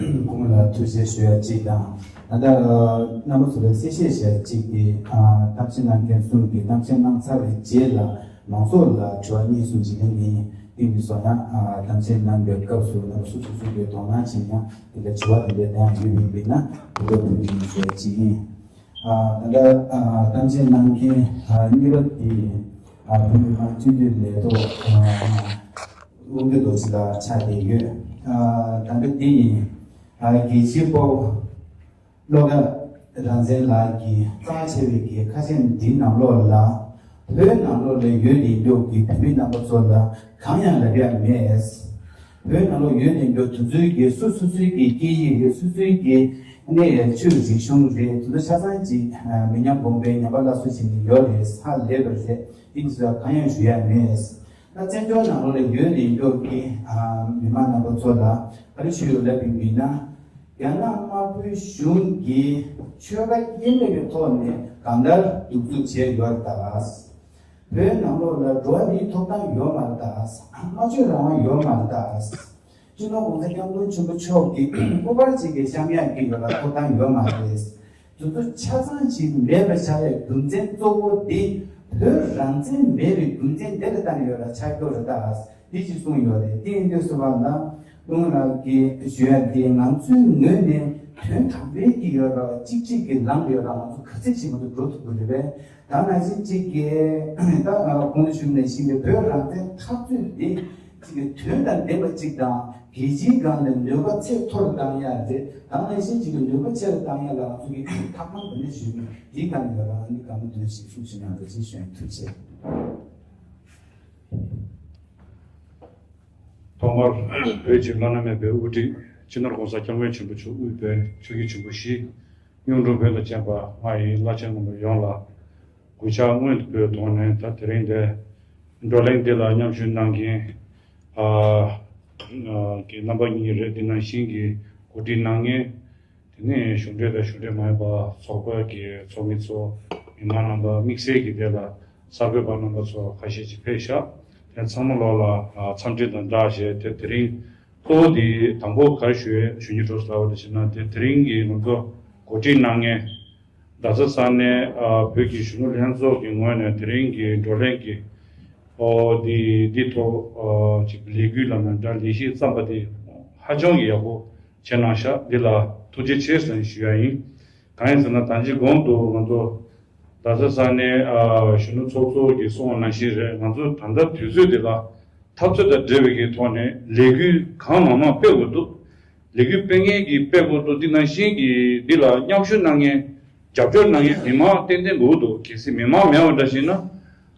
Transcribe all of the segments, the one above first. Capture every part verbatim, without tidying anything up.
སྐུ་ངོ་ལ་ཐུགས་རྗེ་ཆེ་ཞུ་ཡ་གཅིག་དང་། ད་ལྟ་རྣམ་པ་ཚོ་ལ་གསལ་བཤད་བྱས་གཅིག་དེ། གཏམ་བཤད་གནང་མཁན་གསུམ་གྱིས་གཏམ་བཤད་གནང་ཚར་བའི་རྗེས་ལ་མང་ཚོགས་ལ་དྲི་བ་གཉིས་གསུམ་ཅིག་གླེང་གི་ཡིན། དེ་མིན་སོང་ན་གཏམ་བཤད་གནང་པའི་སྐབས་སུ་རྣམ་པ་སོ་སོ་སོ་སོའི་དོ་སྣང་བྱེད་ཡ་དེ་ལ་དྲི་བ་དེ་འདྲ་གང་ཡང་ཡོད་པ་ཡིན་ན་དེ་ལ་ཕུལ་གྱི་ཡིན་ཞུ་ཡ་གཅིག་ཡིན། ད་ལྟ་གཏམ་བཤད་གནང་མཁན་གཉིས་པ་དེ་བོད་མི་མང་སྤྱི་འཐུས་ལས་ཐོག་དབང་འདུས་རྡོ་རྗེ་ལགས་ཆགས་བསྡད་ཡོད། ད་ལྟ་འདི་ཡིན། རྒྱལ་སྤྱིའི་སྤོབས་བློ་དགའ་རང་བཙན་ལགས་ཀྱིས་རྩ་ཆེ་བའི་གི་ཁ་ཆེམས་འདིའི་ནང་ལོགས་ལ་བོད་ནང་ལོགས་ལ་ཡོད་བསྡད་མཁན་གྱི་བོད་མི་རྣམ་པ་ཚོ་ལ་གང་ཡང་ལབ་ཡ་མེད། བོད་ནང་ལོགས་ཡོད་བསྡད་མཁན་དེ་ཚོའི་གི་སོ་སོ་སོའི་གི་སྐད་ཡིག་རེད། སོ་སོའི་གི་གནས་ཡ་ཆོས་རིག་གཞུང་རེད། དེ་ཚོ་ཆ་ཚང་ཅིག་མི་ཉམས་གོང་འཕེལ་ཉམས་པ་སླར་གསོ་བྱེད་ནི་ཡོད་རེད། ཧ་ལས་པ་རེད། དེ་ཚོ་གང་ཡང་ཞུ་ཡ་མེད། ད་བཙན་བྱོལ་ནང་ལོགས་ལ་ཡོད་བསྡད་མཁན་གྱི་མི་མང་རྣམ་པ་ཚོ་ལ་ག་རེ་ཞུ་ཡོད་ལབ་ཡིན་ན། རྒྱ་ནག་དམར་པོའི་གཞུང་གིས་ཆོལ་ཁ་དབྱེ་མེད་ཀྱི་ཐོག་ནས་གང་ལྟར་གདུག་རྩུབ་བྱས་ཡོད་རེད་ད། བོད་ནང་ལོགས་ལ་འགྲོ་བ་མིའི་ཐོབ་ཐང་ཡོད་མ་རེད་ད། སྨྲ་བརྗོད་རང་དབང་ཡོད་མ་རེད་ད། སྤྱི་ནོར་༸གོང་ས་༸སྐྱབས་མགོན་ཆེན་པོ་མཆོག་གིས་སྐུ་པར་ཅིག་གི་བཤམས་ཡག་གི་ཡོད་ལ་ཐོབ་ཐང་ཡོད་མ་རེད། དེ་ཚོ་ཆ་ཚང་ཅིག་མེད་པ་བྱ་བའི་རྒྱུ་མཚན་གཙོ་བོ་འདི་བོད་རང་བཙན་མེད་པའི་རྒྱུ་མཚན་འདི་ལ་བརྟེན་ཡོད་ལ་ཆགས་ཀྱི་ཡོད་རེད་ད། འདི་ཅིག་གསུངས་ཡོད་རེད། དེ་ཡིན་དུས་སུ་བ་ལ་ཀུན་ལགས་ཀྱིས་ཞུ་ཡ་འདི་ང་ཚོའི་ངོས་ནས་དོན་དམ་པའི་གི་ཡོད་ལ་གཅིག་གཅིག་གི་ལམ་ཡོད་ལ་ང་ཚོ་ག་ཚོད་ཅིག་ང་ཚོ་འགྲོ་ཐུབ་ཀྱི་རེད་པས། ད་ནང་བཞིན་གཅིག་གིས་ད་ང་གོང་ཞུས་ནས་བཞིན་པའི་བོད་རང་བཙན་འཐབ་རྩོད་འདི་གཅིག་གི་དོན་དང་ལྡན་པ་གཅིག་དང་། རྒྱལ་སྤྱིའི་སྒང་ནས་ནུས་པ་ཚད་མཐོ་རུ་བཏང་ཡ་རེད། ད་ནང་བཞིན་གཅིག་གི་ནུས་པ་ཆེ་རུ་བཏང་ཡ་ལ་ང་ཚོ་གི་ཐབས་ལམ་འདི་འདྲ་ཞུས་ནས་འདིའི་སྒང་ནས་ང་རང་ནི་བཀའ་མོལ་འདོན་ཞིག་ཤུགས་ཆེ་གནང་འདུག་ཅེས་ཞུ་ཡ་ཐུགས་རྗེ་ཆེ། ཐོག་མར་བོད་ཀྱི་བླ་ན་མེད་པའི་དབུ་ཁྲིད་སྤྱི་ནོར་༸གོང་ས་༸སྐྱབས་མགོན་ཆེན་པོ་མཆོག་དབུས་པའི་ཆོས་བརྒྱུད་ཆེན་པོ་བཞི། གཡུང་དྲུང་བོན་དང་བཅས་པ་ལྔ་ཡི་བླ་ཆེན་རྣམ་པ་ཡོངས་ལ་གུས་ཕྱག་སྔོན་དུ་འབུལ་ཐོག་ནས། ད་དེ་རིང་འདིར་བགྲོ་གླེང་འདི་ལ་མཉམ་ཞུགས་གནང་མཁན་ཨ་ཨ་གི་རྣམ་པ་གཉིས་རེད། འདི་ནང་བཞིན་གྱི་གོ་སྒྲིག་གནང་མཁན། དེ་ནས་གཞུང་འབྲེལ་དང་གཞུང་འབྲེལ་མ་ཡིན་པ་ཚོགས་པ་གི་ཚོགས་མི་ཚོ། མི་མང་རྣམ་པ། དམིགས་བསལ་གྱི་དེ་ལ་གསར་འགོད་པ་རྣམ་པ་ཚོ་ཁ་ཤས་ཅིག་ཕེབས་ཤག་དེ་ཚང་མ་ལོག་ལ་ཨ་འཚམས་འདྲི་དང་སྦྲགས་བྱས་ཏེ། དེ་རིང་གཙོ་བོ་དེ་དང་པོ་ག་རེ་ཞུ་ཡས་ཞུ་རྒྱུ་འགྲོ་ཟེར་བ་དེ་བྱས་ན། དེ་དེ་རིང་གི་ང་ཚོ་གོ་སྒྲིག་གནང་མཁན་རྡ་ས་ས་གནས་ཨ་བོད་ཀྱི་གཞོན་ནུ་ལྷན་ཚོགས་ཀྱི་ངོས་ནས་དེ་རིང་གི་བགྲོ་གླེང་གི་ཨོ་འདི་འདི་ཐོག་ཨ་ཅིག་ལས་འགུལ་ལབ་ན་འདྲ། ལས་གཞི་བརྩམས་པ་དེ་ཧ་ཅང་གི་ཡག་པོ་བྱས་གནང་ཤག་འདི་ལ་ཐུགས་རྗེ་ཆེ་ཟེར་ནས་ཞུ་ཡ་ཡིན། གང་ཡིན་ཟེར་ན་ད་ཅི་གོང་དུ་ང་ཚོ་རྡ་ས་ས་གནས་ཨ་གཞོན་ནུ་ཚོགས་གཙོ་གིས་གསུངས་པ་ནང་བཞིན་རེད། ང་ཚོ་ད་ལྟ་དུས་ཚོད་འདི་ལ་འཐབ་རྩོད་དང་འབྲེལ་བའི་གི་ཐོག་ནས་ལས་འགུལ་གང་མང་མང་སྤེལ་དགོས་འདུག་ལས་འགུལ་སྤེལ་མཁན་གྱིས་སྤེལ་དགོས་འདུག་འདི་ནང་བཞིན་གྱི་འདི་ལ་མཉམ་ཞུགས་གནང་མཁན་རྒྱབ་སྐྱོར་གནང་མཁན་མི་མང་ཏན་ཏན་དགོས་འདུག་གལ་སྲིད་མི་མང་མེད་པ་འདྲ་ཞིག་ན་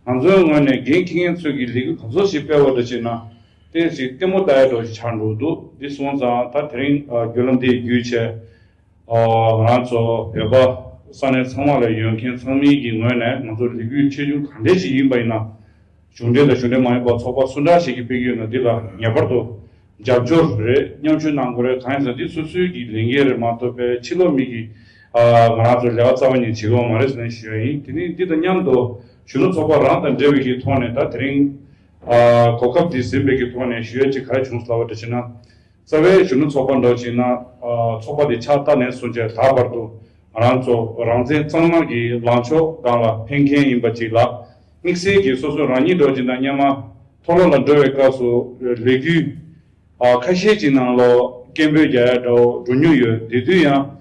ང་ཚོའི་ངོས་ནས་འགན་འཁྱེར་མཁན་ཚོས་ཀྱི་ལས་འགུལ་གང་ཚོད་ཞིག་སྤེལ་བ་འདྲ་ཞིག་ན་ཏན་ཞིག་ལྟད་མོ་ལྟ་ཡ་འདྲ་ཞིག་ཆགས་འགྲོ་འདུག་འདི་སོང་ཙང་ད་དེ་རིང་ཨ་བརྒྱུད་ལམ་འདི་བརྒྱུད་བྱས། ང་རང་ཚོ་བོད་པ་ས་གནས་ཚང་མ་ལ་ཡོད་མཁན་ཚང་མའི་གི་ངོས་ནས་ང་ཚོ་ལས་འགུལ་ཆེ་ཆུང་གང་འདྲ་ཞིག་ཡིན་པ་ཡིན་ན། གཞུང་འབྲེལ་དང་གཞུང་འབྲེལ་མ་ཡིན་པ་ཚོགས་པ་སུ་འདྲ་ཞིག་གིས་སྤེལ་གྱི་ཡོད་ན་འདི་ལ་ངེས་པར་དུ་རྒྱབ་སྐྱོར་རེད། མཉམ་ཞུགས་གནང་དགོས་རེད། གང་ཡིན་ཟེར་ན་འདི་སོ་སོའི་གི་ལས་འགན་རེད་མ་གཏོགས་པའི་ཕྱི་ལོགས་མི་གིས་ང་རང་ཚོ་ལས་ཀ་རྩ་བ་ཉིད་བྱེད་ཀྱི་ཡོད་མ་རེད་ཟེར་ནས་ཞུ་ཡ་ཡིན། དེ་ནི་འདི་དང་མཉམ་དུ་གཞོན་ནུ་ཚོགས་པ་རང་དང་འབྲེལ་བའི་གི་ཐོག་ནས་ད་དེ་རིང་གོ་སྐབས་འདི་ཟིན་པའི་གི་ཐོག་ནས་ཞུ་ཡ་ཅིག་ག་རེ་བྱུང་སོང་ལབ་པ་འདྲ་བྱས་ན། རྩ་བའི་གཞོན་ནུ་ཚོགས་པ་འདྲ་བྱས་ན། ཚོགས་པ་དེ་ཕྱག་བཏབ་ནས་བཟུང་བྱས་ད་བར་དུ་ང་རང་ཚོ་རང་བཙན་གཙང་མ་གི་ལངས་ཕྱོགས་སྒང་ལ་འཕེན་མཁན་ཡིན་པ་ཅིག་ལ། དམིགས་བསལ་གྱིས་སོ་སོ་རང་ཉིད་འདྲ་བྱས་ན་སྔོན་མ་མཐོ་སློབ་ལ་འགྲོ་བའི་སྐབས་སུ་ལས་འགུལ་ཁ་ཤས་ཀྱི་ནང་ལོགས་སྐད་འབོད་རྒྱག་ཡ་འདྲ་བོ་འགྲོ་མྱོང་ཡོད། དེ་དུས་ཡང་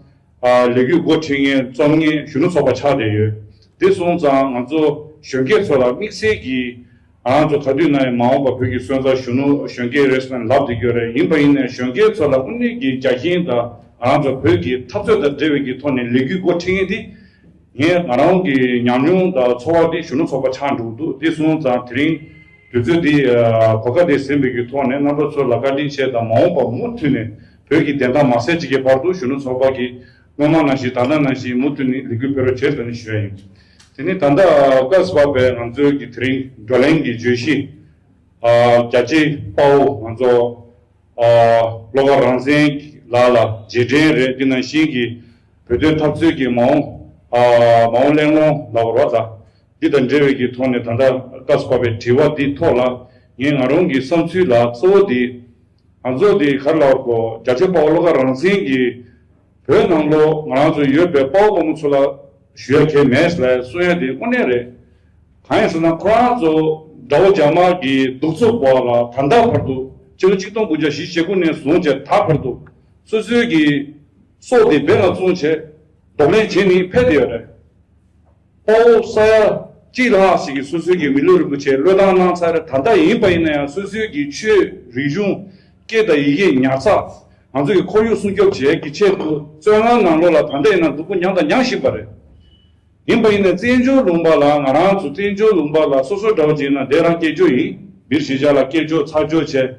ལས་འགུལ་འགོ་ཁྲིད་མཁན་རྩོམ་མཁན་གཞོན་ནུ་ཚོགས་པ་ཆགས་བསྡད་ཡོད། དེ་སོང་ཙང་ང་ཚོ་གཞོན་སྐྱེས་ཚོ་ལ་དམིགས་བསལ་གྱིས། ང་རང་ཚོ་ག་དུས་ན་ཡང་མ་འོངས་པ་བོད་ཀྱི་སོན་རྩ་གཞོན་ནུ་གཞོན་སྐྱེས་རེད་ཟེར་ནས་ལབ་བསྡད་ཀྱི་ཡོད་རེད། ཡིན་པ་ཡིན་ནའི་གཞོན་སྐྱེས་ཚོ་ལ་དངོས་གནས་ཀྱི་རྒྱ་ཁྱིམ་དང་ང་རང་ཚོ་བོད་ཀྱི་འཐབ་རྩོད་དང་འབྲེལ་བའི་གི་ཐོག་ནས་ལས་འགུལ་འགོ་ཁྲིད་མཁན་དེ་ངས་ང་རང་གི་ཉམས་མྱོང་དང་ཚོར་བ་དེ་གཞོན་ནུ་ཚོགས་པ་ཆགས་འགྲོ་གི་འདུག་དེ་སོང་ཙང་དེ་རིང་དུས་ཚོད་འདི་གོ་སྐབས་དེ་ཟིན་པའི་གི་ཐོག་ནས་རྣམ་པ་ཚོ་ལ་བཀའ་དྲིན་ཆེ་དང་མ་འོངས་པ་མུ་མཐུད་ནས་བོད་ཀྱི་བདེན་མཐའ་མ་གསལ་བྱེད་ཀྱི་བར་དུ་གཞོན་ནུ་ཚོགས་པ་གི་སྔོན་མ་ནང་བཞིན་ད་ལྟ་ནང་བཞིན་མུ་མཐུད་ནས་ལས་འགུལ་སྤེལ་རོགས་བྱེད་ཟེར་ནས་ཞུ་ཡ་ཡིན། དེ་ནས་ད་ལྟ་སྐབས་བབ་པའི་ང་ཚོའི་གི་དེ་རིང་བགྲོ་གླེང་གི་བརྗོད་གཞི། རྒྱ་ཆེའི་དཔའ་བོ་ང་ཚོ་བློ་དགའ་རང་བཙན་ལགས་ལ་རྗེས་དྲན་རེད། འདི་ནང་བཞིན་གྱི་བོད་དོན་འཐབ་རྩོད་ཀྱི་མ་འོངས་མ་འོངས་གླེང་སློང་ལབ་རོགས་ལ། འདི་དང་འབྲེལ་བའི་གི་ཐོག་ནས་ད་ལྟ་སྐབས་བབ་པའི་དྲི་བ་འདི་ཐོག་ལ་ངས་ང་རང་གི་བསམ་ཚུལ་ལ་གཙོ་བོ་འདི། ང་ཚོ་དེ་ག་རེ་ལབ་དགོས། རྒྱལ་གཅེས་དཔའ་བོ་བློ་དགའ་རང་བཙན་གྱིས་བོད་ནང་ལོགས་ང་རང་ཚོ་ཡོད་པའི་དཔའ་བོ་དཔའ་མོ་ཚོ་ལ་ཞུ་ཡ་གང་ཡང་མེད་ལབ་གསུང་ཡ་དེ་དངོས་གནས་རེད། གང་ཡིན་ཟེར་ན་ཁོ་རང་ཚོ་དགྲ་བོ་རྒྱ་དམར་གྱི་གདུག་རྩུབ་འོག་ལ་ད་ལྟ་བར་དུ་ཕྱི་ལོ་ཆིག་སྟོང་དགུ་བརྒྱ་བཞི་བཅུ་ཞེ་དགུ་ནས་བཟུང་བྱས་ད་བར་དུ་སོ་སོའི་གི་སྲོག་དེ་འབེན་ལ་བཙུགས་བྱས་གདོང་ལེན་བྱས་ནས་ཕེབས་བསྡད་ཡོད་རེད། དཔའ་བོ་ས་ཡ་གཅིག་ལྷག་ཞིག་གིས་སོ་སོའི་གི་མི་ལུས་རིན་པོ་ཆེ་བློས་བཏང་གནང་ཚར་རེད། ད་ལྟ་ཡིན་པ་ཡིན་ན་ཡང་སོ་སོའི་གི་ཆོས་རིག་གཞུང་སྐད་དང་ཡི་གེ་ཉར་ཚགས། ང་ཚོ་གི་ཁོར་ཡུག་སྲུང་སྐྱོབ་བྱེད་ཀྱི་ཆེད་དུ་བཙོན་ཁང་ནང་ལོགས་ལ་ད་ལྟ་ཡིན་ན་སྡུག་པོ་མྱངས་དང་མྱང་བཞིན་པ་རེད། ཡིན་པ་ཡིན་ན་བཙན་བྱོལ་ལུང་པ་ལ་ང་རང་ཚོ་བཙན་བྱོལ་ལུང་པ་ལ་སོ་སོ་འདྲ་བོ་བྱས་ན་དེ་རང་སྐྱེས་ཆོས་ཡིན། མིར་གཞིས་ཆགས་ལ་སྐྱེས་ཆོས་ཚར་ཆོས་བྱས།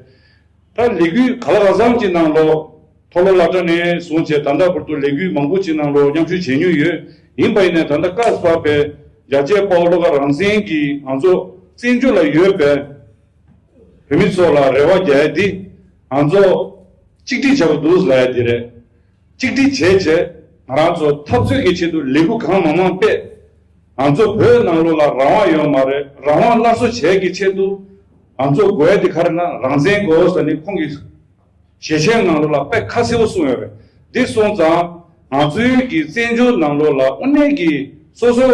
ད་ལས་འགུལ་ག་ལ་གང་འཚམ་གྱི་ནང་ལོགས་མཐོ་སློབ་སློབ་གྲྭ་ནས་བཟུང་བྱས་ད་ལྟ་བར་དུ་ལས་འགུལ་མང་པོ་ཅིག་ནང་ལོགས་མཉམ་ཞུགས་བྱེད་མྱོང་ཡོད། ཡིན་པ་ཡིན་ནའི་ད་ལྟ་སྐབས་བབས་པའི་རྒྱལ་གཅེས་དཔའ་བོ་བློ་དགའ་རང་བཙན་གྱིས་ང་ཚོ་བཙན་བྱོལ་ལ་ཡོད་པའི་བོད་མི་ཚོ་ལ་རེ་བ་རྒྱག་ཡ་འདི་ང་ཚོ་གཅིག་སྒྲིལ་བྱ་དགོས་འདུག་ལབ་ཡ་འདི་རེད། གཅིག་སྒྲིལ་བྱས་བྱས་ང་རང་ཚོ་འཐབ་རྩོད་ཀྱི་ཆེད་དུ་ལས་འགུལ་གང་མང་མང་སྤེལ། ང་ཚོ་བོད་ནང་ལོགས་ལ་རང་དབང་ཡོད་མ་རེད། རང་དབང་སླར་གསོ་བྱེད་ཀྱི་ཆེད་དུ་ང་ཚོ་དགོས་ཡ་དེ་ག་རེ་ན་རང་བཙན་དགོས་ཟེར་ནས་ཁོང་གི་ཞལ་ཆེམས་ནང་ལོགས་ལ་དཔེ་ཁ་གསལ་པོ་གསུངས་ཡོད་རེད། འདི་སོང་ཙང་ང་ཚོའི་གི་བཙན་བྱོལ་ནང་ལོགས་ལ་དངོས་གནས་ཀྱི་སོ་སོ་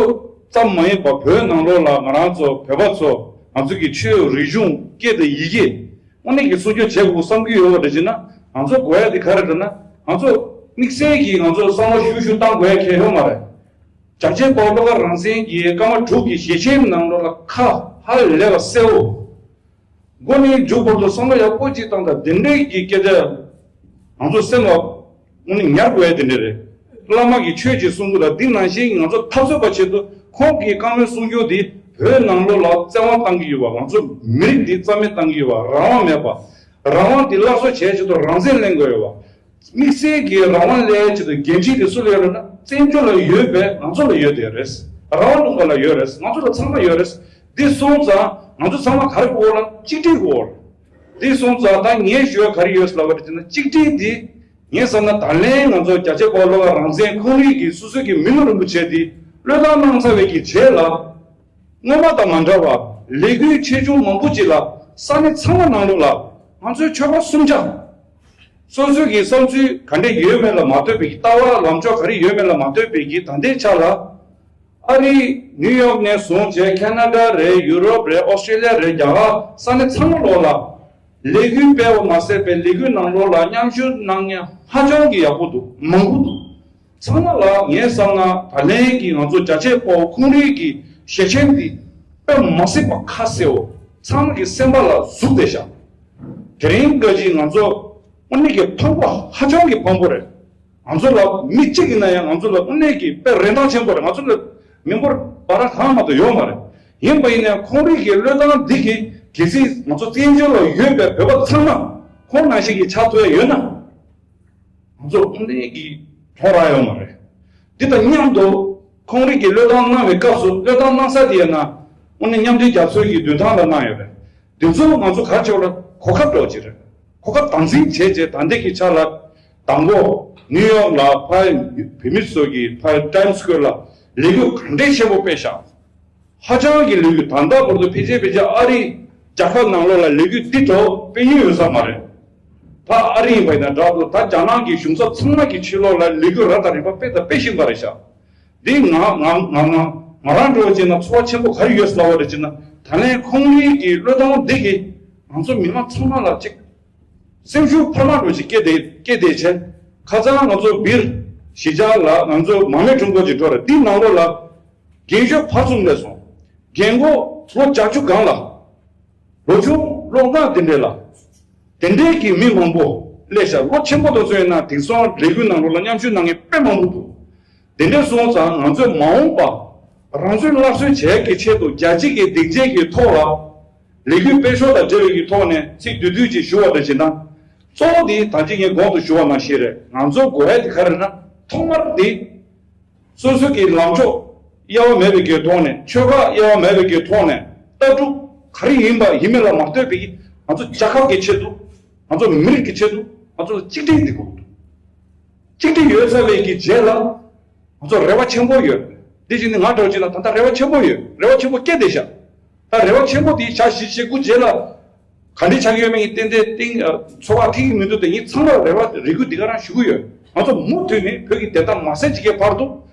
ཙམ་མ་ཡིན་པ་བོད་ནང་ལོགས་ལ་ང་རང་ཚོ་བོད་པ་ཚོ་ང་ཚོ་གི་ཆོས་རིག་གཞུང་སྐད་དང་ཡི་གེ་དངོས་གནས་ཀྱི་སྲུང་སྐྱོབ་བྱེད་དགོས་བསམ་གྱི་ཡོད་པ་འདྲ་བྱས་ན་ང་ཚོ་དགོས་ཡ་དེ་ག་རེ་རེད་ན་ང་ཚོ་དམིགས་བསལ་གྱི་ང་ཚོ་བསམ་བློ་ཤུགས་ཤུགས་བཏང་དགོས་ཡ་གང་ཡང་ཡོད་མ་རེད། རྒྱལ་གཅེས་དཔའ་བོ་བློ་དགའ་རང་བཙན་གྱིས་སྐར་མ་དྲུག་གི་ཞལ་ཆེམས་ནང་ལོགས་ལ་ཁ་ཧ་ལས་པ་གསལ་བོ། མགོ་ནས་མཇུག་བར་དུ་བསམ་བློ་ཡག་པོ་ཅིག་བཏང་དང་དེ་འདྲའི་གི་སྐད་ཆ་ང་ཚོ་སེམས་ལ་དངོས་གནས་ཉར་དགོས་ཡ་དེ་འདྲ་རེད། བླ་མ་གིས་ཆོས་ཅིག་གསུང་གི་ལ་འདི་ནང་བཞིན་ང་ཚོ་འཐབ་རྩོད་པ་ཆེད་དུ་ཁོང་གིས་བཀའ་མོལ་གསུང་རྒྱུ་འདི་བོད་ནང་ལོགས་ལ་བཙན་དབང་བཏང་གི་ཡོད་པ། ང་ཚོ་མི་རིགས་འདི་རྩ་མེད་བཏང་གི་ཡོད་པ། རང་དབང་མེད་པ། རང་དབང་འདི་སླར་གསོ་བྱེད་ཆེད་དུ་རང་བཙན་ལེན་དགོས་ཡོད་པ། དམིགས་བསལ་གྱི་རང་དབང་ལེན་ཆེད་དུ་འགན་འཁྲི་དེ་སུ་ལ་ཡོད་ལབ་ན་བཙན་བྱོལ་ལ་ཡོད་པའི་ང་ཚོ་ལ་ཡོད་དེ་རེད། རང་དབང་ལུང་པ་ལ་ཡོད་རེད། ང་ཚོ་ལ་ཚང་མ་ཡོད་རེད། འདི་སོང་ཙང་ང་ཚོ་ཚང་མ་ག་རེ་དགོས་ལ་གཅིག་སྒྲིལ་དགོས། འདི་སོང་ཙང་ད་ངས་ཞུ་བ་ག་རེ་ཡོད་ལབ་པ་དེ་ན་གཅིག་སྒྲིལ་འདི་ངས་བསམ་ན་ད་ལན་ང་ཚོ་རྒྱལ་གཅེས་དཔའ་བོ་བློ་དགའ་རང་བཙན་ཁོང་རང་གི་སོ་སོ་གི་མི་ལུས་རིན་པོ་ཆེ་འདི་བློས་བཏང་གནང་ཚར་བའི་གི་རྗེས་ལ། སྔོན་མ་དང་མ་འདྲ་བར་ལས་འགུལ་ཆེ་ཆུང་མང་པོ་ཅིག་ལ་ས་གནས་ཚང་མ་ནང་ལོགས་ལ་ང་ཚོའི་ཆོལ་ཁ་གསུམ་ཆ། སོ་སོའི་གི་བསམ་ཚུལ་ག་འདྲ་ཡོད་མེད་ལ་མ་ལྟོས་པའི་གི་ལྟ་བ་ལངས་ཕྱོགས་ག་རེ་ཡོད་མེད་ལ་མ་ལྟོས་པའི་གི་ད་ལྟའི་ཆ་ལ། ཨ་རི་ནིའུ་ཡོག་ནས་བཟུང་བྱས་ཁེ་ན་ཌ་རེད། ཡུ་རོབ་རེད། ཨོ་སི་ཀྲི་ལི་ཡ་རེད། རྒྱ་གར་ས་གནས་ཚང་མ་ལོགས་ལ་ལས་འགུལ་སྤེལ་བ་མ་ཟད་པའི་ལས་འགུལ་ནང་ལོགས་ལ་མཉམ་ཞུགས་གནང་མཁན་ཧ་ཅང་གི་ཡག་པོ་འདུག་མང་པོ་འདུག་ཚང་མ་ལ་ངས་བསམ་ན་ད་ལན་གྱི་ང་ཚོ་རྒྱ་ཆེ་པོ་ཁོང་རའི་གི་ཞལ་ཆེམས་འདི་དཔེ་མ་སྲིད་པ་ཁ་གསལ་བོ་ཚང་མ་གི་སེམས་པ་ལ་ཟུག་བསྡད་ཤག་དེ་རིང་འགའ་ཅིག་ང་ཚོ་དངོས་གནས་ཀྱི་ཕངས་པ་ཧ་ཅང་གི་ཕངས་པོ་རེད། ང་ཚོ་ལ་མི་གཅིག་ཡིན་ན་ཡང་ང་ཚོ་ལ་དངོས་གནས་ཀྱི་དཔེ་རིན་ཐང་ཆེན་པོ་རེད། ང་ཚོ་ལ་མི་འབོར་བ་ར་གང་མ་གཏོགས་ཡོད་མ་རེད། ཡིན་པ་ཡིན་ན་ཁོང་རའི་གི་བློས་བཏང་འདི་གི་གལ་སྲིད་ང་ཚོ་བཙན་བྱོལ་ལ་ཡོད་པའི་བོད་པ་ཚང་མ་ཁོང་ནང་བཞིན་གྱི་ཆགས་ཐུབ་ཡ་ཡོད་ན། ང་ཚོ་དངོས་གནས་ཀྱི་མཐོང་རག་ཡོད་མ་རེད། འདི་དང་མཉམ་དུ་ཁོང་རིགས་ཀྱིས་བློས་བཏང་གནང་བའི་སྐབས་སུ་བློས་བཏང་གནང་ས་དེ་ཡིན་ན་དངོས་གནས་མཉམ་འབྲེལ་རྒྱལ་ཚོགས་ཀྱི་མདུན་ཐང་ལ་གནང་ཡོད་རེད། འདི་ཚོ་ང་ཚོ་ག་རེ་བྱེད་པ་ལ་གོ་སྐབས་འདྲ་བོ་ཅིག་རེད། གོ་སྐབས་དམ་འཛིན་བྱས་རྗེས་ད་ལྟའི་གི་ཆ་ལ་དང་པོ་ནིའུ་ཡོག་ལ་ཕར་བོད་མི་ཚོ་གིས་ཕར་ཊའིམ་སི་སྐུ་ཝེར་ལ་ལས་འགུལ་ག་འདྲའི་ཆེན་པོ་སྤེལ་ཤག་ཧ་ཅང་གི་ལས་འགུལ་ད་ལྟ་བར་དུ་ཕལ་ཆེར་ཕལ་ཆེར་ཨ་རི་རྒྱལ་ཁབ་ནང་ལོགས་ལ་ལས་འགུལ་འདི་འདྲ་སྤེལ་མྱོང་ཡོད་ས་མ་རེད། ད་ཨ་རི་ཡིན་པ་ཡིན་ན་འདྲ་འདུག་ད་རྒྱ་ནག་གི་གཞུང་ཚབ་ཚང་མ་གི་ཕྱི་ལོགས་ལ་ལས་འགུལ་རབ་དང་རིམ་པ་སྤེལ་དང་སྤེལ་བཞིན་པ་རེད་ཤག་འདི་ང་ང་ང་ང་ང་རང་འགྲོ་བྱས་ན་ཚོར་བ་ཆེན་པོ་ག་རེ་ཡོད་ཟེར་ལབ་པ་རེད་ཅེ་ན་ད་ལན་ཁོང་རང་གི་བློས་བཏང་འདི་གིས་ང་ཚོ་མི་མང་ཚང་མ་ལ་ཅིག་སེམས་ཤུགས་འཕར་མ་འགྲོ་ཞིག་སྐྱེ་བསྡད་སྐྱེ་བསྡད་བྱས་ཁ་སང་ང་ཚོ་སྦིར་གཞིས་ཆགས་ལ་ང་ཚོ་མར་མེ་ཁྲོམ་སྐོར་ཅིག་འགྲོ་རེད། འདི་ནང་ལོགས་ལ་རྒན་ཤོས་བར་གསུམ་སླེབས་སོང་། རྒན་གོག་ལོ་བརྒྱད་ཅུ་སྒང་ལ། ལོ་ཆུང་ལོ་ལྔ་དེ་འདྲས་ལ། དེ་འདྲས་ཀྱི་མི་མང་པོ་སླེབས་ཤག་ལོ་ཆེན་པོ་དེ་ཚོ་ཡིན་ན་དེང་སང་ལས་འགུལ་ནང་ལོགས་ལ་མཉམ་ཞུགས་གནང་མཁན་དཔེ་མང་པོ་འདུག་དེ་འདྲས་སོང་ཙང་ང་ཚོས་མ་འོངས་པ་རང་ཚོའི་སླར་གསོ་བྱེད་ཀྱི་ཆེད་དུ་རྒྱལ་སྤྱི་གི་སྡིངས་ཆའི་གི་ཐོག་ལ་ལས་འགུལ་སྤེལ་ཕྱོགས་དང་འབྲེལ་བའི་གི་ཐོག་ནས་ཚིག་བསྡུས་བསྡུས་ཅིག་ཞུ་བ་འདྲ་བྱེད་ན། གཙོ་བོ་དེ་ད་ཅི་ངས་གོང་དུ་ཞུ་བ་ནང་བཞིན་རེད། ང་ཚོ་དགོས་ཡ་དེ་ག་རེ་རེད་ན་ཐོག་མར་དེ། སོ་སོ་གི་ལངས་ཕྱོགས་དབྱེ་བ་མེད་པའི་གི་ཐོག་ནས་ཆོལ་ཁ་དབྱེ་བ་མེད་པའི་གི་ཐོག་ནས་ལྟ་གྲུབ་ག་རེ་ཡིན་པ་ཡིན་མིན་ལ་མ་ལྟོས་པའི་ང་ཚོ་རྒྱལ་ཁབ་ཀྱི་ཆེད་དུ་ང་ཚོ་མི་རིགས་ཀྱི་ཆེད་དུ་ང་ཚོ་ལ་གཅིག་སྒྲིལ་འདི་དགོས་འདུག་གཅིག་སྒྲིལ་ཡོད་ཚར་བའི་གི་རྗེས་ལ་ང་ཚོ་རེ་བ་ཆེན་པོ་ཡོད། འདི་བཞིན་ནི་ང་འདྲ་བོ་ཅིག་ལ་ད་ལྟ་རེ་བ་ཆེན་པོ་ཡོད། རེ་བ་ཆེན་པོ་སྐྱེས་བསྡད་ཤག་ད་རེ་བ་ཆེན་པོ་དེ་ཞག་བཞི་བཅུ་ཞེ་དགུ་རྗེས་ལ། ག་འདྲ་ཆགས་ཡོད་མེད་ཀྱི་ཏན་ཏན་གཏིང་ཚོར་བ་ཐིག་གི་མི་འདུག་དེ་ངས་ཚང་མར་རེ་བ་རེ་སྐུལ་འདི་ག་རང་ཞུ་གི་ཡོད། ང་ཚོ་མུ་མཐུད་ནས་བོད་ཀྱི་བདེན་མཐའ་མ་གསལ་བྱེད་ཀྱི་བར་དུ་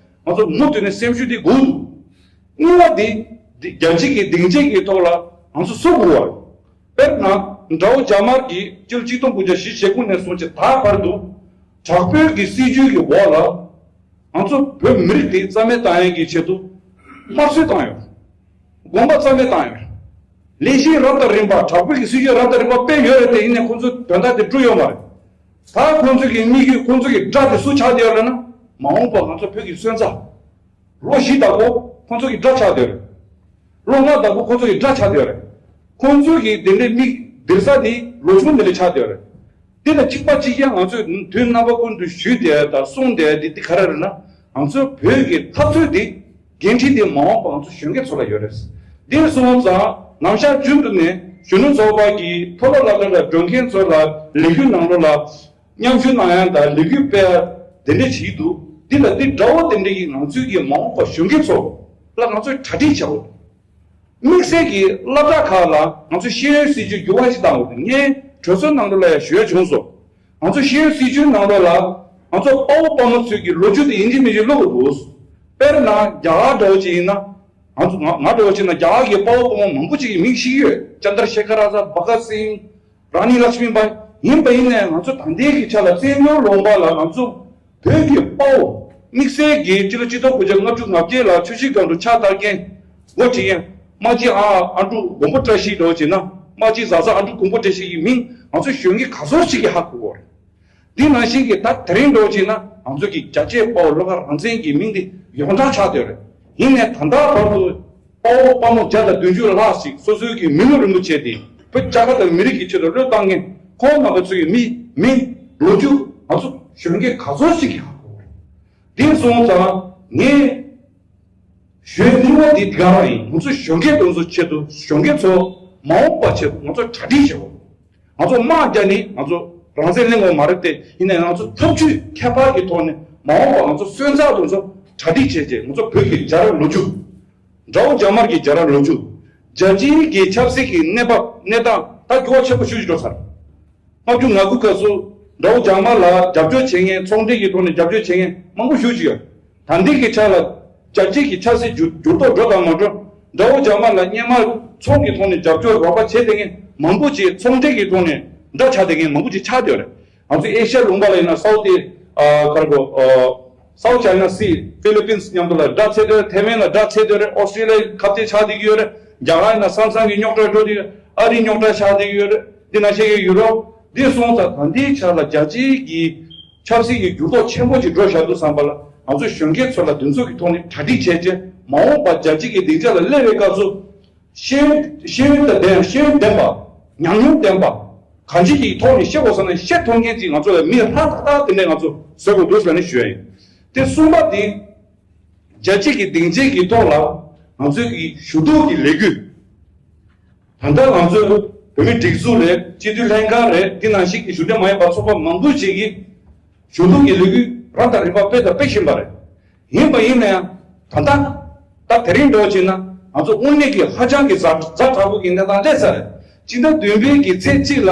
ང་ཚོ་མུ་མཐུད་ནས་སེམས་ཤུགས་འདི་སྒུག་འདུག་གཉིས་པ་འདི་འདི་རྒྱལ་སྤྱི་གི་སྡིངས་ཆའི་གི་ཐོག་ལ་ང་ཚོ་སུ་དགོས་བར། དཔེར་ན་དགྲ་བོ་རྒྱ་དམར་གྱིས་སྤྱི་ལོ་ཆིག་སྟོང་དགུ་བརྒྱ་བཞི་བཅུ་ཞེ་དགུ་ནས་བཟུང་སྟེ་ད་བར་དུ་དྲག་པོའི་གི་སྲིད་ཇུས་ཀྱི་འོག་ལ་ང་ཚོ་བོད་མི་རིགས་དེ་རྩ་མེད་བཏང་ཡས་ཀྱི་ཆེད་དུ་དམར་གསོད་བཏང་ཡོད། དགོངས་པ་རྩ་མེད་བཏང་ཡོད། ལས་གཞི་རབ་དང་རིམ་པ་དྲག་པོའི་གི་སྲིད་ཇུས་རབ་དང་རིམ་པ་སྤེལ་ཡོད་རེད་དེ་ཡིན་ནའི་ཁོང་ཚོས་དོན་དག་དེ་བསྒྲུབས་ཡོད་མ་རེད། ད་ཁོང་ཚོ་གི་དམིགས་ཡུལ་ཁོང་ཚོ་གི་དགྲ་དེ་སུ་ཆགས་བསྡད་ཡོད་རེད་ན་མ་འོངས་པ་ང་ཚོ་བོད་ཀྱི་སོན་རྩ། ལོ་བཞི་དང་པོ་ཁོང་ཚོ་གི་དགྲ་ཆགས་བསྡད་ཡོད་རེད། ལོ་ལྔ་དང་པོ་ཁོང་ཚོ་གི་དགྲ་ཆགས་བསྡད་ཡོད་རེད། ཁོང་ཚོ་གི་དེ་འདྲའི་དམིགས་འདིར་ས་དེ་ལོ་ཆུང་དེ་འདྲ་ཆགས་བསྡད་ཡོད་རེད། དེ་དང་གཅིག་པ་གཅིག་རྐྱང་ང་ཚོས་དུས་རྣམ་པ་ཀུན་ཏུ་ཞུས་བསྡད་དང་གསུངས་བསྡད་དེ་དེ་ག་རེ་རེད་ན་ང་ཚོའི་བོད་ཀྱི་འཐབ་རྩོད་དེ་འགན་འཁྲི་དེ་མ་འོངས་པ་ང་ཚོ་གཞོན་སྐྱེས་ཚོ་ལ་ཡོད་རེད། དེ་སོང་ཙང་ནམ་ཞག་རྒྱུན་དུ་ནས་གཞོན་ནུ་ཚོགས་པ་གི་མཐོ་སློབ་སློབ་གྲྭ་ལ་འགྲོ་མཁན་ཚོ་ལ་ལས་འགུལ་ནང་ལོགས་ལ་མཉམ་ཞུགས་གནང་ཡ་དང་ལས་འགུལ་སྤེལ་ཡ་དེ་འདྲ་བྱེད་ཀྱི་འདུག་འདི་ལ་འདི་དགྲ་བོ་དེ་འདྲ་ཡིས་ང་ཚོའི་གི་མ་འོངས་པ་གཞོན་སྐྱེས་ཚོ་ལ་ང་ཚོས་གྲ་སྒྲིག་བྱ་དགོས། དམིགས་བསལ་གྱི་སློབ་གྲྭ་ཁག་ལ་ང་ཚོ་ཤེས་ཡོན་སྲིད་བྱུས་འགྱུར་བ་ཞིག་བཏང་དགོས་འདུག་ངས་གྲོས་ཚོགས་ནང་ལོགས་ལ་ཡང་ཞུ་ཡ་བྱུང་སོང་། ང་ཚོ་ཤེས་ཡོན་སྲིད་བྱུས་ནང་ལོགས་ལ་ང་ཚོ་དཔའ་བོ་དཔའ་མོ་ཚོའི་གི་ལོ་རྒྱུས་དེ་ཡིན་གཅིག་མིན་གཅིག་ཀློག་དགོས་འདུག་དཔེར་ན་རྒྱ་གར་འདྲ་བོ་ཅིག་ཡིན་ན་ང་ཚོ་ང་ང་འདྲ་བོ་ཅིག་ན་རྒྱ་གར་གྱི་དཔའ་བོ་དཔའ་མོ་མང་པོ་ཅིག་གི་མིང་ཤེས་ཀྱི་ཡོད། ཅན་དར་ཤེ་ཁར་ཨ་ཟ་བྷ་ག་སིང་། རཱ་ནི་ལག་ཤ་མི་བྷའི་ཡིན་པ་ཡིན་ནའི་ང་ཚོ་ད་ལྟའི་གི་ཆ་ལ་བཙན་བྱོལ་ལུང་པ་ལ་ང་ཚོ་བོད་ཀྱི་དཔའ་བོ་དམིགས་བསལ་གྱི་སྤྱི་ལོ་ཆིག་སྟོང་དགུ་བརྒྱ་ལྔ་བཅུ་ང་བརྒྱད་ལ་ཆུ་བཞི་སྒང་དྲུག་ཕྱག་བསྟར་མཁན་འགོ་ཁྲིད་མཁན་རྨ་ཆེན་ཨ་ཨ་འབྲུག་མགོན་པོ་བཀྲ་ཤིས་འདྲ་བོ་བྱས་ན་རྨ་ཆེན་བཟའ་ཚང་ཨ་འབྲུག་མགོན་པོ་བཀྲ་ཤིས་ཀྱི་མིང་ང་ཚོ་གཞོན་སྐྱེས་ག་ཚོད་ཅིག་གིས་ཧ་གོ་གི་ཡོད་རེད། འདི་ནང་བཞིན་གྱི་ད་དེ་རིང་འགྲོ་བྱས་ན་ང་ཚོ་གི་རྒྱ་ཆེ་དཔའ་བོ་བློ་དགའ་རང་བཙན་གྱི་མིང་འདི་ཡོངས་གྲགས་ཆགས་བསྡད་ཡོད་རེད། ཡིན་ནའི་ད་ལྟ་བར་དུ་དཔའ་བོ་དཔའ་མོ་བརྒྱ་དང་བདུན་ཅུ་ལྷག་ཅིག་སོ་སོའི་གི་མི་ལུས་རིན་པོ་ཆེ་དེ་བོད་རྒྱལ་ཁབ་དང་མི་རིགས་ཀྱི་ཆེད་དུ་བློས་བཏང་མཁན་ཁོང་རྣམ་པ་ཚོའི་གི་མི་མིང་ལོ་རྒྱུས་ང་ཚོ་གཞོན་སྐྱེས་ག་ཚོད་ཅིག་གིས་ཧ་གོ་རེད། དེ་སོང་ཙང་ངས་ཞུ་ཡ་གཉིས་པ་འདི་འདི་ག་རང་ཡིན། ང་ཚོ་གཞོན་སྐྱེས་དེ་ཚོ་ཆེད་དུ་གཞོན་སྐྱེས་ཚོ་མ་འོངས་པ་ཆེད་དུ་ང་ཚོ་གྲ་སྒྲིག་བྱེད་དགོས། ང་ཚོ་དམག་རྒྱག་ནི་ང་ཚོ་རང་བཙན་ལེན་དགོས་མ་རེད་དེ་ཡིན་ནའི་ང་ཚོ་ཐབས་ཇུས་ཁྱད་པར་གྱི་ཐོག་ནས་མ་འོངས་པ་ང་ཚོ་སོན་རྩ་དེ་ཚོ་གྲ་སྒྲིག་བྱས་རྗེས་ང་ཚོ་བོད་ཀྱི་རྒྱལ་རབས་ལོ་རྒྱུས། དགྲ་བོ་རྒྱ་དམར་གྱི་རྒྱལ་རབས་ལོ་རྒྱུས། རྒྱལ་སྤྱིའི་གི་ཆབ་སྲིད་ཀྱི་གནས་བབ་གནས་སྟངས་ད་འགྱུར་བ་ཆེན་པོ་ཤུགས་ཆེ་འགྲོ་ཚར། ལྔ་བཅུ་ང་དགུ་སྐབས་སུ་དགྲ་བོ་རྒྱ་དམར་ལ་རྒྱབ་སྐྱོར་བྱེད་མཁན་ཚོང་འབྲེལ་གྱི་ཐོག་ནས་རྒྱབ་སྐྱོར་བྱེད་མཁན་མང་པོ་ཞེ་པོ་ཅིག་ཡོད། ད་ལྟའི་གི་ཆ་ལ་རྒྱལ་སྤྱིའི་གི་ཆབ་སྲིད་འགྱུར་འགྱུར་ལྡོག་འགྲོ་དང་མ་འགྲོ། དགྲ་བོ་རྒྱ་དམར་ལ་སྔོན་མ་ཚོང་གི་ཐོག་ནས་རྒྱབ་སྐྱོར་རོགས་པ་བྱས་བསྡད་མཁན་མང་པོ་ཅིག་ཚོང་འབྲེལ་གྱི་ཐོག་ནས་དགྲ་ཆགས་བསྡད་མཁན་མང་པོ་ཅིག་ཆགས་བསྡད་ཡོད་རེད། ང་ཚོ་ཨེ་ཤ་ཡ་ལུང་པ་ལ་ཡིན་ན་སའུ་ཏི་ཨ་ག་རེ་གོ་ཨ་སའུ་ཅའི་ན་སི་ཕི་ལི་པིན་སི་མཉམ་དུ་ལ་དགྲ་ཚད་དེ་ཐའེ་ཝན་ལ་དགྲ་ཚད་དེ་རེད། ཨོ་སི་ཀྲི་ལི་ཡ་ཁ་གཏད་ཆགས་བསྡད་ཀྱི་ཡོད་རེད། རྒྱ་གར་ཡིན་ན་ས་མཚམས་ཀྱི་རྙོག་དྲ་འགྲོ་བསྡད་ཡོད། ཨ་རིའི་རྙོག་དྲ་ཆགས་བསྡད་ཀྱི་ཡོད་རེད། འདི་ནང་བཞིན་གྱི་ཡུ་རོབ་འདི་སོང་ཙང་ད་ལྟའི་ཆ་ལ་རྒྱལ་སྤྱིའི་གི་ཆབ་སྲིད་ཀྱི་འགྱུར་ལྡོག་ཆེན་པོ་ཅིག་འགྲོ་བཞག་དུས་ཙམ་པ་ལ་ང་ཚོ་གཞོན་སྐྱེས་ཚོ་ལ་འདི་ཚོ་གི་ཐོག་ནས་གྲ་སྒྲིག་བྱས་རྗེས་མ་འོངས་པ་རྒྱལ་སྤྱི་གི་སྡིངས་ཆ་ལ་སླེབས་པའི་སྐབས་སུ་ཤེས་ཡོན་ཤེས་ཡོན་དང་ལྡན་ཤེས་ཡོན་ལྡན་པ་ཉམས་མྱོང་ལྡན་པ་གང་ཅིའི་གི་ཐོག་ནས་ཤེས་དགོས་ས་ནས་ཤེས་ཐུབ་མཁན་ཅིག་ང་ཚོ་ལ་མི་ཧྲ་ཏག་ཏག་དེ་འདྲས་ང་ཚོ་བཟོ་དགོས་འདུག་ཟེར་ནས་ཞུ་ཡ་ཡིན། དེ་གསུམ་པ་དེ། རྒྱལ་སྤྱི་གི་སྡིངས་ཆའི་གི་ཐོག་ལ་ང་ཚོའི་གི་ཞུ་གཏུག་གི་ལས་འགུལ། ད་ལྟ་ང་ཚོའི་བོད་མི་སྒྲིག་འཛུགས་རེད། སྤྱི་འཐུས་ལྷན་ཁང་རེད། འདི་ནང་བཞིན་གྱི་གཞུང་འབྲེལ་མ་ཡིན་པ་ཚོགས་པ་མང་པོ་ཞིག་གིས་ཞུ་གཏུག་གི་ལས་འགུལ་རབ་དང་རིམ་པ་སྤེལ་དང་སྤེལ་བཞིན་པ་རེད། ཡིན་པ་ཡིན་ན་ཡང་ད་ལྟ་ད་དེ་རིང་འགྲོ་བྱས་ན་ང་ཚོ་དངོས་གནས་ཀྱི་ཧ་ཅང་གི་ཛ་ཛ་དྲག་པོ་གི་གནས་སྟངས་སླེབས་ཚར་རེད། སྤྱི་ཟླ་བདུན་པའི་གི་ཚེས་གཅིག་ལ།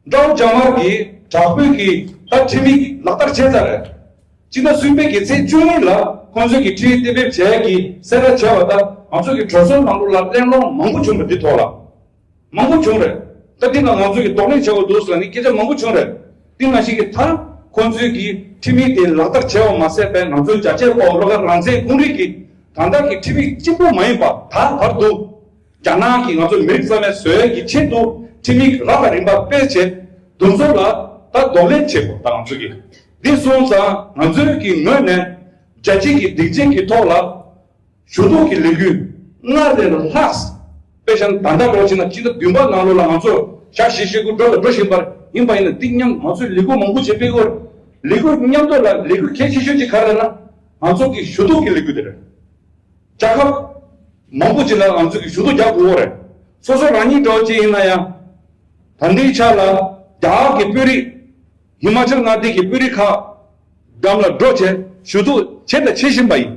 དགྲ་བོ་རྒྱ་དམར་གྱིས་དྲག་པོའི་གི་ད་ཁྲིམས་ཡིག་ལག་བསྟར་བྱས་ཚར་རེད། སྤྱི་ཟླ་གསུམ་པའི་གི་ཚེས་བཅུ་གཉིས་ལ་ཁོང་ཚོས་ཀྱི་ཁྲིམས་ཡིག་གཏན་འབེབས་བྱས་ཀྱི་གསལ་བསྒྲགས་བྱས་པ་ལྟར་ང་ཚོ་གི་གྲོས་ཚོགས་ནང་ལོགས་ལ་གླེང་སློང་མང་པོ་བྱུང་རེད། འདི་ཐོག་ལ་མང་པོ་བྱུང་རེད། ད་འདི་ལ་ང་ཚོ་གི་གདོང་ལེན་བྱེད་དགོས་འདུག་ཟེར་ནས་སྐད་ཆ་མང་པོ་བྱུང་རེད། འདི་ནང་བཞིན་གྱི་ད་ཁོང་ཚོས་ཀྱི་ཁྲིམས་ཡིག་དེ་ལག་བསྟར་བྱས་པ་མ་ཟད་པའི་ང་ཚོའི་རྒྱ་ཆེ་དཔའ་བོ་བློ་དགའ་རང་བཙན་དཔུང་རིགས་ཀྱི་ད་ལྟ་གི་ཁྲིམས་ཡིག་གཅིག་པུ་མ་ཡིན་པ་ད་བར་དུ། རྒྱ་ནག་གིས་ང་ཚོ་མི་རིགས་རྩ་མེད་བཟོ་ཡས་ཀྱི་ཆེད་དུ་ཁྲིམས་ཡིག་རབ་དང་རིམ་པ་སྤེལ་བྱས་དེ་ཚོ་ལ་ད་གདོང་ལེན་བྱེད་དགོས། ད་ང་ཚོ་གིས་འདི་སོང་ཙང་ང་ཚོའི་གི་ངོས་ནས་རྒྱལ་སྤྱི་གི་སྡིངས་ཆའི་གི་ཐོག་ལ་ཞུ་གཏུག་གི་ལས་འགུལ་སྔར་ལས་ལྷག་དཔེ་བཞག་ན་ད་ལྟ་འགྲོ་ཕྱིན་ན་སྤྱི་ཟླ་བདུན་པ་ནང་ལོགས་ལ་ང་ཚོ་ཞག་བཞི་བཞི་དགུ་འགྲོ་དང་འགྲོ་བཞིན་པར་ཡིན་པ་ཡིན་ན་འདི་མཉམ་ང་ཚོས་ལས་འགུལ་མང་པོ་བྱེད་པའི་སྐོར་ལས་འགུལ་མཉམ་དུ་ལ་ལས་འགུལ་གལ་ཆེ་ཤོས་ཅིག་ག་རེ་ལབ་ན་ང་ཚོ་གི་ཞུ་གཏུག་གི་ལས་འགུལ་དེ་རེད། རྒྱལ་ཁབ་མང་པོ་ཅིག་ལ་ང་ཚོ་གི་ཞུ་གཏུག་རྒྱག་དགོས་རེད། སོ་སོ་རང་ཉིད་འདྲ་བོ་ཅིག་ཡིན་ན་ཡང་། ད་ལྟའི་ཆ་ལ་རྒྱ་གར་གྱི་དཔོན་རིགས། ཧི་མ་ཅལ་མངའ་སྡེ་གི་དཔོན་རིགས་ཁག་འགྲམ་ལ་འགྲོ་བྱས་ཞུ་གཏུག་བྱས་དང་བྱེད་བཞིན་པ་ཡིན།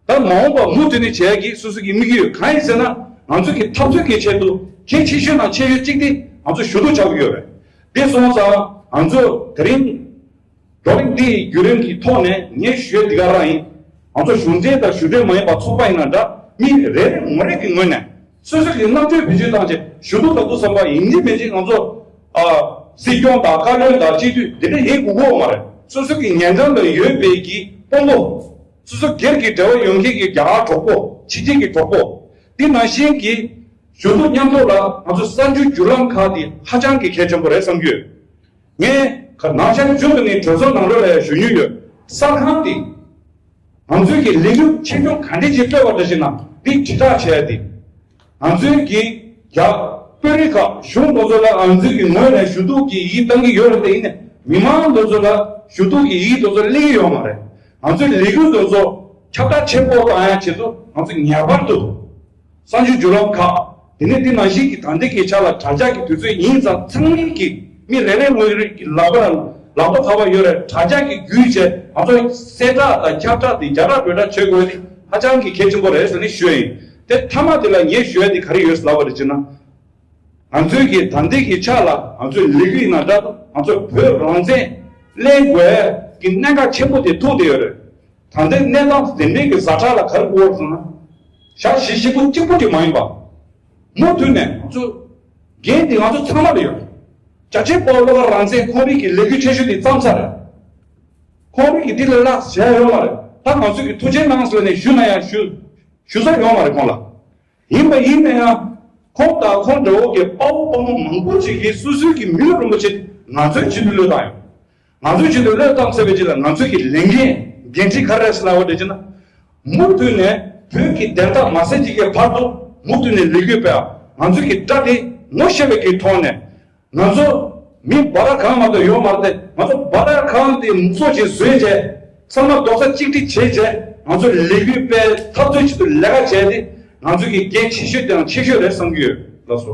ད་མ་འོངས་པ་མུ་མཐུད་ནས་བྱས་ཀྱི་སོ་སོ་གི་དམིགས་ཡུལ་གང་ཡིན་ཟེར་ན་ང་ཚོ་གི་འཐབ་རྩོད་ཀྱི་ཆེད་དུ་གལ་ཆེ་ཤོས་ནང་ཆེ་ཤོས་གཅིག་དེ་ ང་ཚོ་ཞུ་གཏུག་བྱ་དགོས་ཡོད་རེད། དེ་སོང་ཙང་ང་ཚོ་དེ་རིང་བགྲོ་གླེང་འདིའི་བརྒྱུད་རིམ་གྱི་ཐོག་ནས་ངས་ཞུ་ཡས་འདི་ག་རང་ཡིན། ང་ཚོ་གཞུང་འབྲེལ་དང་གཞུང་འབྲེལ་མ་ཡིན་པ་ཚོགས་པ་ཡིན་ན་འདྲ། མི་རེ་རེ་ངོ་རེ་གི་ངོས་ནས་སོ་སོ་གི་རྣམ་དཔྱོད་བེད་སྤྱོད་བཏང་བྱས་ཞུ་གཏུག་ལ་འདུག་བསམ་པ་ཡིན་གཅིག་མིན་གཅིག་ང་ཚོ་ཨ་སྲིད་སྐྱོང་དང་བཀའ་བློན་དང་སྤྱི་འཐུས་འདི་འདྲ་ཡིན་དགོས་ཀྱི་ཡོད་མ་རེད། སོ་སོ་གི་ཉེ་འགྲམ་ལ་ཡོད་པའི་གི་དཔོན་པོ། སོ་སོ་སྒེར་གྱི་འབྲེལ་བ་ཡོད་མཁན་གྱི་རྒྱ་གར་གྲོགས་པོ། ཕྱི་རྒྱལ་གྱི་གྲོགས་པོ། དེ་ནང་བཞིན་གྱི་ཞུ་གཏུག་མཉམ་དུ་ལ་ང་ཚོ་གསར་འགྱུར་བརྒྱུད་ལམ་ཁག་དེ་ཧ་ཅང་གི་གལ་ཆེན་པོ་རེད་བསམ་གྱི་ཡོད། ངས་ནང་ཆར་མཇུག་ཏུ་ནས་གྲོས་ཚོགས་ནང་ལོགས་ལ་ཡང་ཞུ་མྱོང་ཡོད། གསར་ཁང་དེ་ང་ཚོའི་གི་ལས་འགུལ་ཆེ་ཆུང་ག་འདྲས་ཅིག་སྤེལ་བ་འདྲ་ཞིག་ན་འདི་དྲིལ་བསྒྲགས་བྱས་ཏེ། ང་ཚོའི་གི་རྒྱ་དཔོན་རིགས་ཁག་གཞུང་དེ་ཚོ་ལ་ང་ཚོའི་གི་ངོས་ནས་ཞུ་གཏུག་གི་ཡིག་བཏང་གི་ཡོད་རེད་དེ། ཡིན་ནའི་མི་མང་དེ་ཚོ་ལ་ཞུ་གཏུག་གི་ཡིག་དེ་ཚོ་སླེབས་ཀྱི་ཡོད་མ་རེད། ང་ཚོའི་ལས་འགུལ་དེ་ཚོ་ཁྱབ་བསྒྲགས་ཆེན་པོ་བཏང་ཡ་ཆེད་དུ་ང་ཚོ་ངེས་པར་དུ་གསར་འགྱུར་བརྒྱུད་ལམ་ཁག་དེ་ནས་དེ་ནང་བཞིན་གྱི་ད་ལྟའི་གི་ཆ་ལ་དྲ་རྒྱ་གི་དུས་ཚོད་ཡིན་ཙང་ཚང་མས་གི་མི་རེ་རེ་ངོས་རེ་གི་ལག་པ་ལག་པ་ཁ་པ་ཡོད་རེད། དྲ་རྒྱ་གི་བརྒྱུད་བྱས་ང་ཚོ་གསལ་བསྒྲགས་དང་ཁྱབ་བསྒྲགས་དེ་རྒྱ་སྒྲ་བོད་སྒྲ་བྱེད་དགོས་དེ་ཧ་ཅང་གི་གལ་ཆེན་པོ་རེད་ཟེར་ནས་ཞུས་ཡིན། དེ་མཐའ་མ་དེ་ལ་ངས་ཞུ་ཡ་དེ་ག་རེ་ཡོད་ལབ་པ་རེད་ཅེ་ན། ང་ཚོའི་གི་ད་ལྟའི་གི་ཆ་ལ་ང་ཚོའི་ལས་འགུལ་ཡིན་ན་འདྲ། ང་ཚོ་བོད་རང་བཙན་ལེན་དགོས་ཀྱི་གནད་འགག་ཆེན་པོ་དེ་ཐུག་བསྡད་ཡོད་རེད། ད་ལྟའི་གནས་སྟངས་དེ་འདྲའི་གི་ཟ་ཁྲག་ལ་ག་རེ་དགོས་རེད་ཟེར་ན། ཞག་བཞི་བཞི་པོ་གཅིག་པོ་དེ་མ་ཡིན་པ། མུ་མཐུད་ནས་ང་ཚོ་འགན་དེ་ང་ཚོ་ཚང་མ་ལ་ཡོད། རྒྱ་ཆེ་བོད་བློ་དགའ་རང་བཙན་ཁོང་རིགས་ཀྱི་ལས་འགུལ་ཆེ་ཤོས་དེ་བརྩམས་ཚར་རེད། ཁོང་རིགས་ཀྱི་འདི་ལ་ལ་བྱས་ཡོད་མ་རེད། ད་ང་ཚོས་ཀྱི་ཐུགས་རྗེ་གནང་ཟེར་ནས་ཞུ་ན་ཡང་ཞུ་ཞུ་ས་ཡོད་མ་རེད་ཁོང་ལ། ཡིན་པ་ཡིན་ན་ཡང་ཁོང་དང་ཁོང་འདྲ་བོ་གི་དཔའ་བོ་དཔའ་མོ་མང་པོ་ཅིག་གིས་སོ་སོའི་གི་མི་ལུས་རིན་པོ་ཆེ་ང་ཚོའི་ཆེད་དུ་བློས་བཏང་ཡོད། ང་ཚོའི་ཆེད་དུ་བློས་བཏང་ཚར་བའི་རྗེས་ལ་ང་ཚོའི་གི་ལས་འགན་འགན་འཁྲི་ག་རེ་རེད་ཟེར་ལབ་པ་དེ་བྱས་ན། མུ་མཐུད་ནས་བོད་ཀྱི་བདེན་མཐའ་མ་གསལ་གྱི་གི་བར་དུ་མུ་མཐུད་ནས་ལས་འགུལ་སྤེལ་བ། ང་ཚོའི་གི་དགྲ་དེ་ངོ་ཤེས་པའི་གི་ཐོག་ནས། ང་ཚོ་མི་འབའ་ར་གང་མ་གཏོགས་ཡོད་མ་རེད་དེ། ང་ཚོ་འབའ་ར་གང་དེ་མུ་གསོ་ཅིག་བཟོས་བྱས་ཚང་མ་རྡོག་རྩ་གཅིག་སྒྲིལ་བྱས་བྱས་ང་ཚོ་ལས་འགུལ་སྤེལ་འཐབ་རྩོད་ཆེད་དུ་ལས་ཀ་བྱས་ཏེ་ང་ཚོ་གི་འགན་ཆེ་ཤོས་དང་ཆེ་ཤོས་རེད་བསམ་གྱི་ཡོད། ལགས་སོ།